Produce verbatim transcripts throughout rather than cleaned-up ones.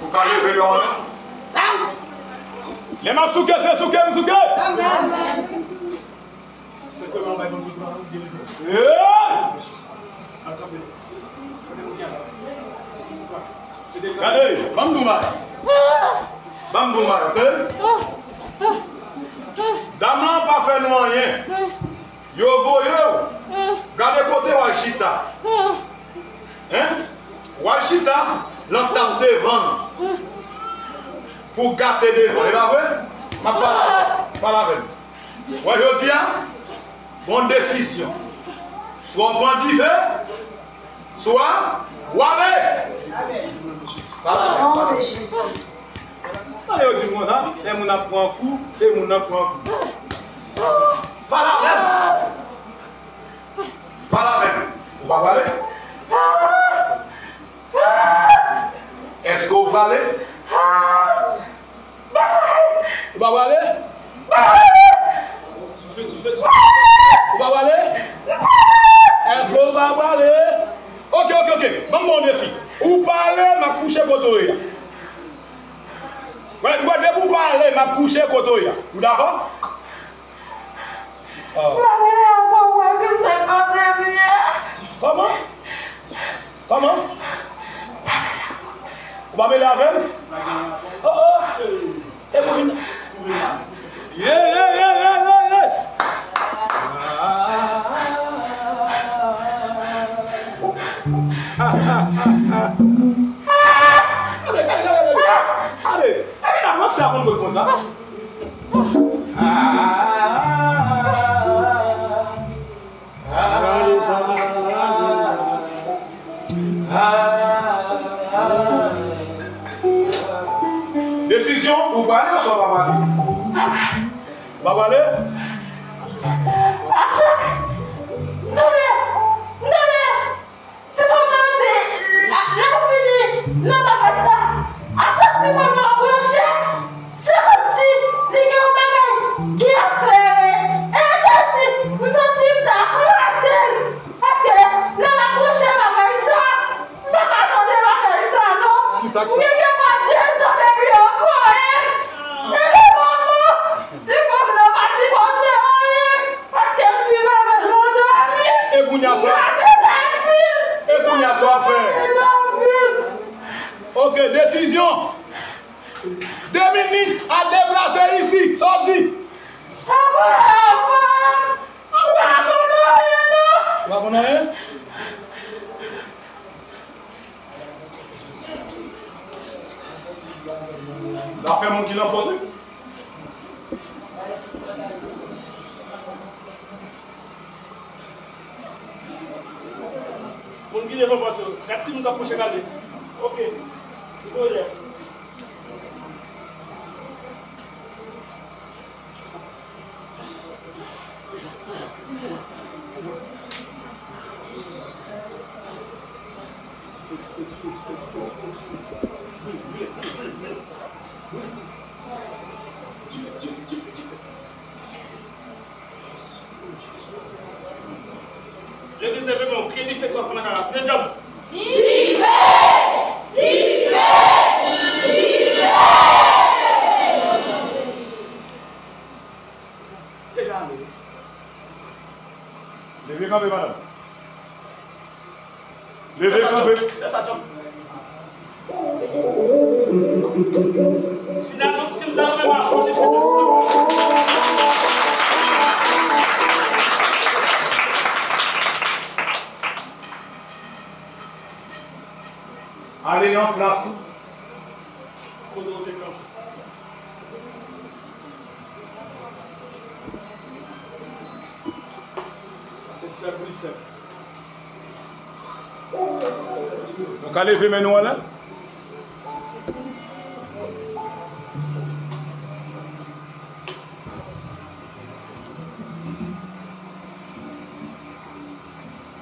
Ou ka leve non. Lè m ap souke, se souke m souke. Senpleman bay Bondye glwa, ou byen leve. Eh! Gade, ban m di w bagay. Ban m di w bagay, tande? Dam lan pa fè nou anyen. Yo voye w. Gade kote w al chita. Hein? W al chita nan tab devan pou gate devan. E pa vre? M ap pale avè w. Pale avè m. Wè, jodi a, gon desizyon. Swa w pran dife, swa w ale. Pale avè m, pale avè m. Tande yo di m konsa, lè moun ap pran kou, e moun nan pran kou. Pale avè m. Pale avè m. Ou pa prale? Èske w prale? Ou pa prale? Dife, dife, dife. Ou pa prale? Èske ou pa prale? Ok, ok, ok. Ban m ba w yon defi. Ou pale, m ap kouche kote w ye a. Wè, wè, depi ou pale, m ap kouche kote w ye a. Ou dakò? Oh. Kòman? Kòman? Ou pa mele avè m? Oh, oh. E pou vin. Ye, ye, ye, ye, ye, ye. Gade, gade, gade, gade. Gade. Epi n ap ranse a konn kot konsa. Desizyon, ou prale oswa w pa prale? Ou pa prale? Pastè, m tande, m tande. Ti fanm nan di, lè, lè ou fini nan bagay sa, a chak ti fanm nan branche, se kòmsi li gen yon bagay ki ap klere. E kòmsi m santi m ta kraze l. Paske lè l ap branche bagay sa, m pa ka tande bagay sa non. Kisa k sa? M gen dwa dezòde epi yo voye m. Epi manman, ti fanm nan pa sipoze anyen. Paske m fin avè l nan dòmi. E kounye a sa w ap fè? E kounye a sa w ap fè? Ok, desizyon. De minit, al deplase isi. Sa w di? Sa pa avan. Ou pa konn anyen non. Ou pa konn anyen? L ap fè moun ki nan pòt wi. Moun ki devan pòt yo, gad timoun k ap kouche gade. Ok. Li kote? Legliz leve men w, kriye dife twa fwa nan kay la. Pye djab. Dife! Dife! Dife! Deja ale. Leve kanpe, madanm. Leve kanpe. Fè sa, John. Si n a, si m ta renmen aplodi Sentespri. Ale nan plas ou. Kote w te kanpe? Sa se fèb li fèb. Nou ka leve men nou anlè?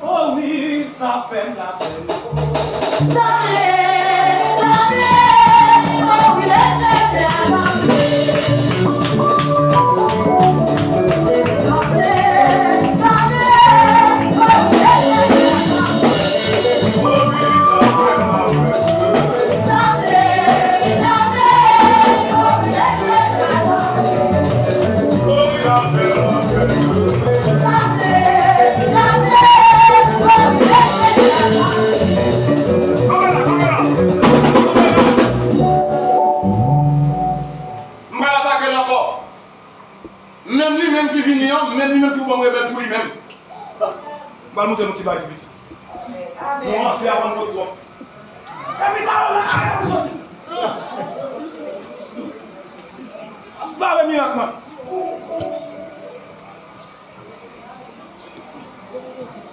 O wi, sa fè m lapèn. Tande, tande, o wi, Lesenyè a tande. Tande, tande, o wi, Lesenyè a tande. M pral atake l ankò. Menm li menm ki vini an, menm li menm ki pou ban m remèd pou li menm. M pral montre nou ti bagay ki piti. Nou ranse avan nou twòp. Epi sa yo la, a, yo soti. Bare mirak, man.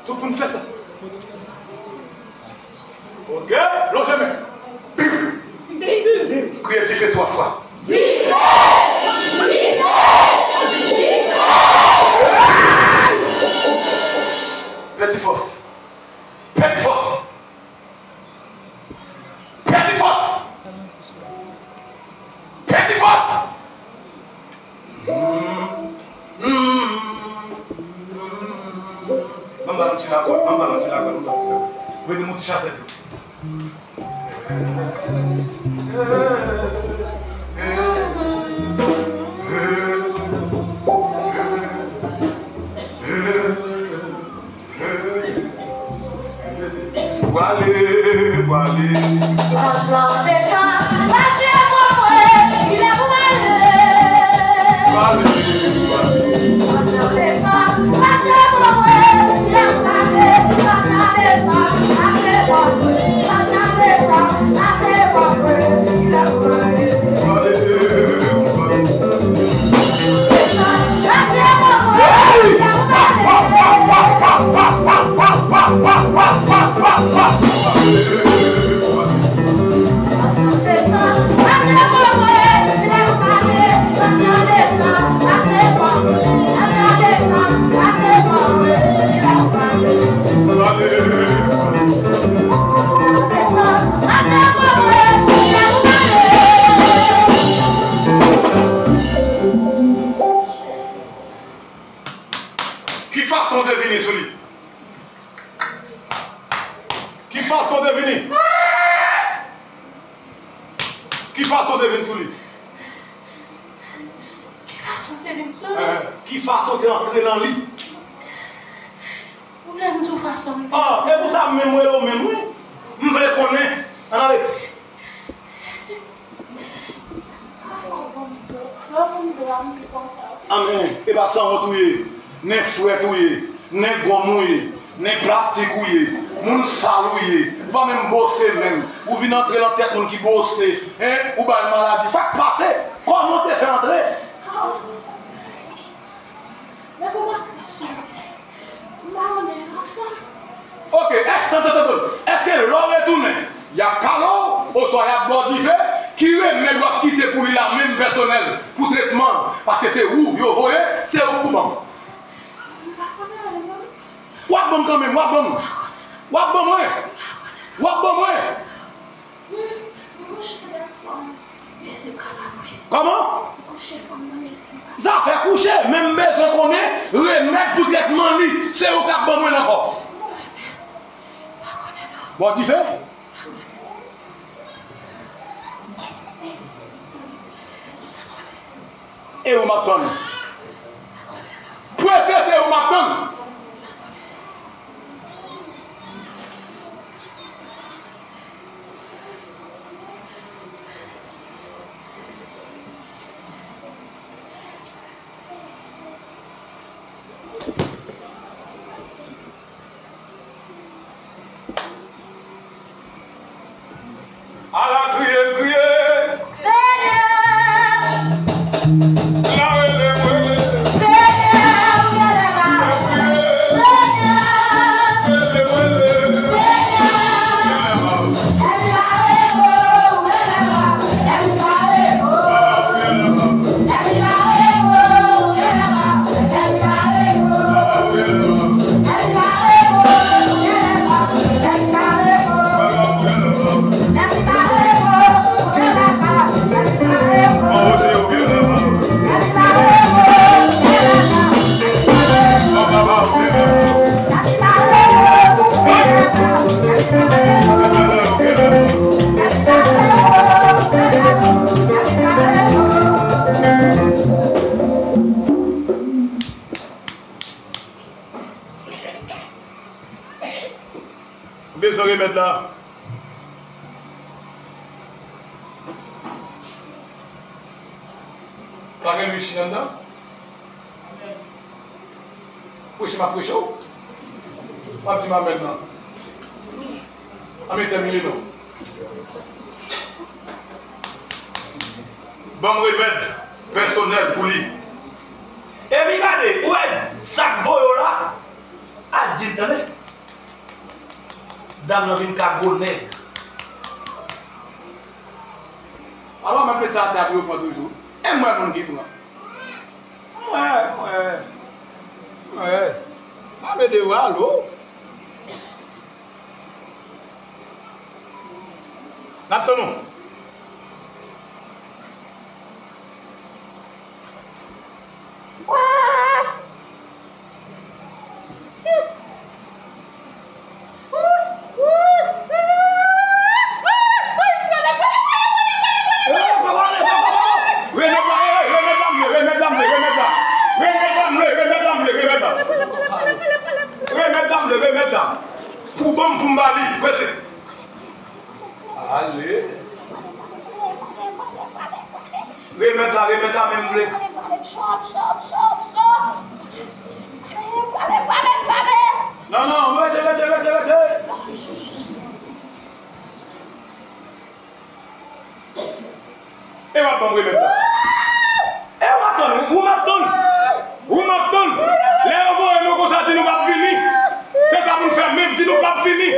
Tout moun fè sa. Ok, lonje men. Kriye dife twa fwa. Dife! Dife! Dife! Pèdi fòs. Pèdi fòs. Pèdi fòs. Pèdi fòs. Ti lakòl, anba nan ti lakòl, anba nan ti lakòl. Mete mouti chasèt yo. Pwale, pwale. Anjan desann, pase mwen, mwen, li lè pou m ale. Pwale, pwale. Anjan desann, pase mwen, mwen, li lè pou m ale. Anjan desann, pase mwen, mwen, anjan desann, pase mwen, mwen, li lè pou m ale. Pwale, pwale. Ki fason w te vini sou li? Ki fason w te vini? Ki fason w te vin sou li? Ki fason w te vin sou li? Eh, ki fason w te antre nan li? Ou vle m di w fason m te... Ah, e pou sa m menm rele w menm, wi. M vle konnen. Ann ale. Anmè, e pa sanwont ou ye, nèg frèt ou ye, nèg gonm ou ye, nèg plastik ou ye, moun sal ou ye, ou pa menm bwose menm, ou vin antre nan tèt moun ki bwose, en, ou ba l maladi, sa k pase? Kòman w te fè antre? Ok, èske, tann, tann, tann, tann. Èske lè w retounen, y ap kale w, oswa y ap ba w dife? Ki remèd w ap kite pou li la menm pèsonèl, pou tretman l? Paske se ou yo voye, se ou k pou ban m. W ap ban m kanmenm, w ap ban m. W ap ban mwen. W ap ban mwen. Kòman? Zafè kouche, men m bezwen konnen remèd pou trètman li. Se ou k ap ban mwen l ankò. Ba w dife? E ou m ap tann. Prese, se ou m ap tann. Ala kriye m kriye. Senyè! La rele m rele. Senyè, ou rele la. Senyè! Rele m rele. Senyè! Ou bezwen remèd la? Pa gen lwil Chine anndan? Preche m ap preche w. W ap di m amèn nan. Ann tèmine non. Ban m remèd pèsonèl pou li. Epi gade, ou wè sa k voye w la? A di l tande. Dam nan vin ka gwo nèg. Alò, mèt met sa a tab yo pran toujou. E m wè moun ki pran. M wè, m wè. M wè. Pa vle de w alo. N ap tann ou. Remèt la, remèt la, menm vle. Pale, pale, pale, pale, pale, pale. Non, non, rete, rete, rete, rete. E w ap ban m remèt la. E w ap tann, wi, ou m ap tann. Ou m ap tann. Lè yo voye nou konsa, di nou p ap vini. Se sa pou n fè menm, di nou p ap vini.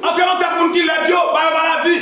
Antre nan tèt moun ki lèd yo, ba yo maladi.